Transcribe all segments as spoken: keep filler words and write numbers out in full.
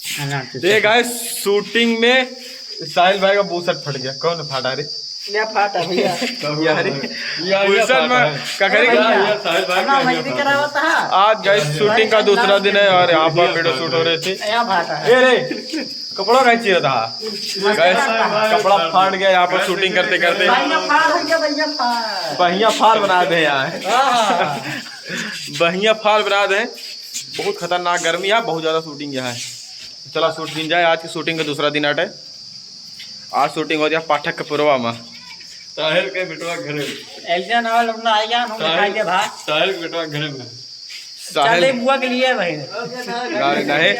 ये गाइस, शूटिंग में साहिल भाई का बुशर्ट फट गया। कौन फाटा रे? ये फाटा भैया। यार, ये, ये बुशर्ट फाटा में है। ककरी भैया, का ये साहिल भाई हमारा का ये मजदूरी फाटा है। करावत है। आज गाइस, शूटिंग का दूसरा दिन है और यहाँ पर वीडियो शूट हो रही थी। यहाँ फाटा है। ये रे, कपड़ा का चीरा था। गाइस, कपड़ा फाट गया यहाँ पर शूटिंग करते करते। भैया फाड़ हो गया, भैया फाड़। बहिया फाड़ बना दे यहाँ। हाँ। बहिया फाड़ बना दे। बहुत खतरनाक गर्मी है, बहुत ज़्यादा शूटिंग यहाँ है। चला शूट दिन जाए, आज की शूटिंग का दूसरा दिन आटे। आज शूटिंग हो गया पाठक के पुरवा में। साहिल के बेटवा घरे में। ऐसे ना वाला अपना आइया, हम साहिल, दिखाई दे भाई। साहिल के बेटवा घरे में। साहिल चल दे बुआ के लिए भाई। गाड़ी नहीं।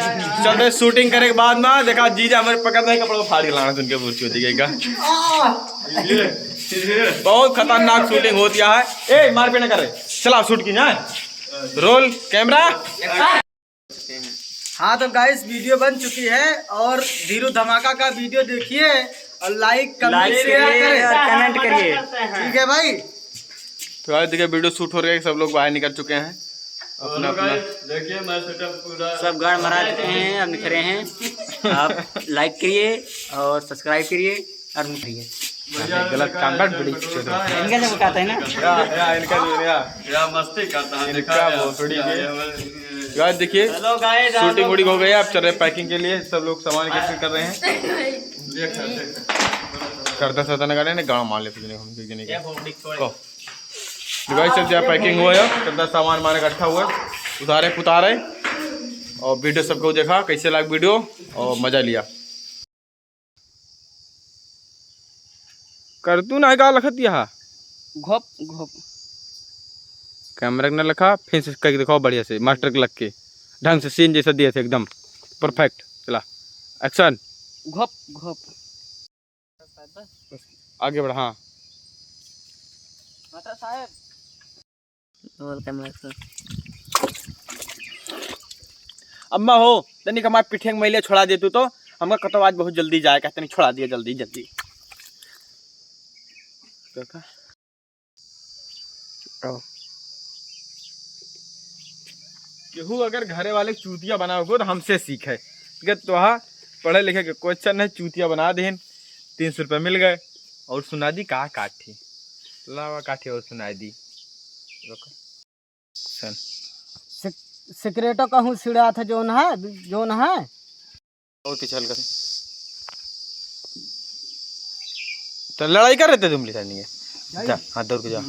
चल दे शूटिंग करे के बाद में देखा जीजा हमारे पकड़ दे कपड़ा फाड़ के लाना सुन के बुर्ची होती गई का। ये, ये। बहुत खतरनाक शूटिंग होती है। ए मारपीट ना करे। चला शूट की जाए। रोल कैमरा। हाँ तो गाइस, वीडियो बन चुकी है और धीरू धमाका का वीडियो देखिए और लाइक, कमेंट, लाइक शेयर करिए करें। और कमेंट करिए। ठीक है भाई। तो गाइस देखिए वीडियो शूट हो रहा है, सब लोग बाहर निकल चुके हैं। अपना, अपना। गाइस, देखिए मैं सेटअप पूरा सब गाड़ मरा चुके हैं, अब निकले हैं। आप लाइक करिए और सब्सक्राइब करिए और मिठाइए। भैया, गलत इनका काम कर, जो बड़ी पेट्रोल इच्छा का है। इनका जो कहते हैं ना। या, या, इनका जो, या। या मस्ती करता है, इनका देखा, या, भोसड़ी या, के। या, या, गाइस देखिए, हेलो गाइस, शूटिंग आप वूटिंग हो गई है, आप चल रहे पैकिंग के लिए, सब लोग सामान इकट्ठे कर रहे हैं। देख, देख। करता सरता ना गाने ने गाँव मार लेते हैं हम, किसी ने ये क्या। भोसड़ी छोड़। को। गाइस चल जाए, पैकिंग हुआ है, करता सामान हमारे इकट्ठा हुआ है, उतारे पुतारे और वीडियो सबको देखा, कैसे लाग वीडियो और मजा लिया। कर तू ना का लखत यहाँ। घोप, घोप। कैमरा के ना लखा, फिर से करके दिखाओ बढ़िया से, मास्टर के लग के। ढंग से सीन जैसा दिए थे एकदम परफेक्ट। चला, एक्शन। घोप, घोप। आगे बढ़, हाँ। माता साहेब। Welcome, welcome। अम्मा हो, तनिक हमार पीठे के मैले छोड़ा दे तू तो, हमका कतो आज बहुत जल्दी जाए का, तनिक छोड़ा दिया जल्दी, जल्दी। काका? आओ। केहू अगर घरे वाले चूतिया बनाओगे तो हमसे सीखे, कि तोहा पढ़े लिखे के कोई अच्छा नहीं, चूतिया बना देहिन, तीन सौ रुपये मिल गए। और सुना दी का काठी, लावा काठी और सुना दी। रुको। सुन। सिक-, सिगरेटो कहूँ सिड़ा था जोन है, जोन है। और पीछे हल्का से। तो लड़ाई कर रहे थे तुम, लिखा नहीं है। जा, हाथ दौड़ के जा।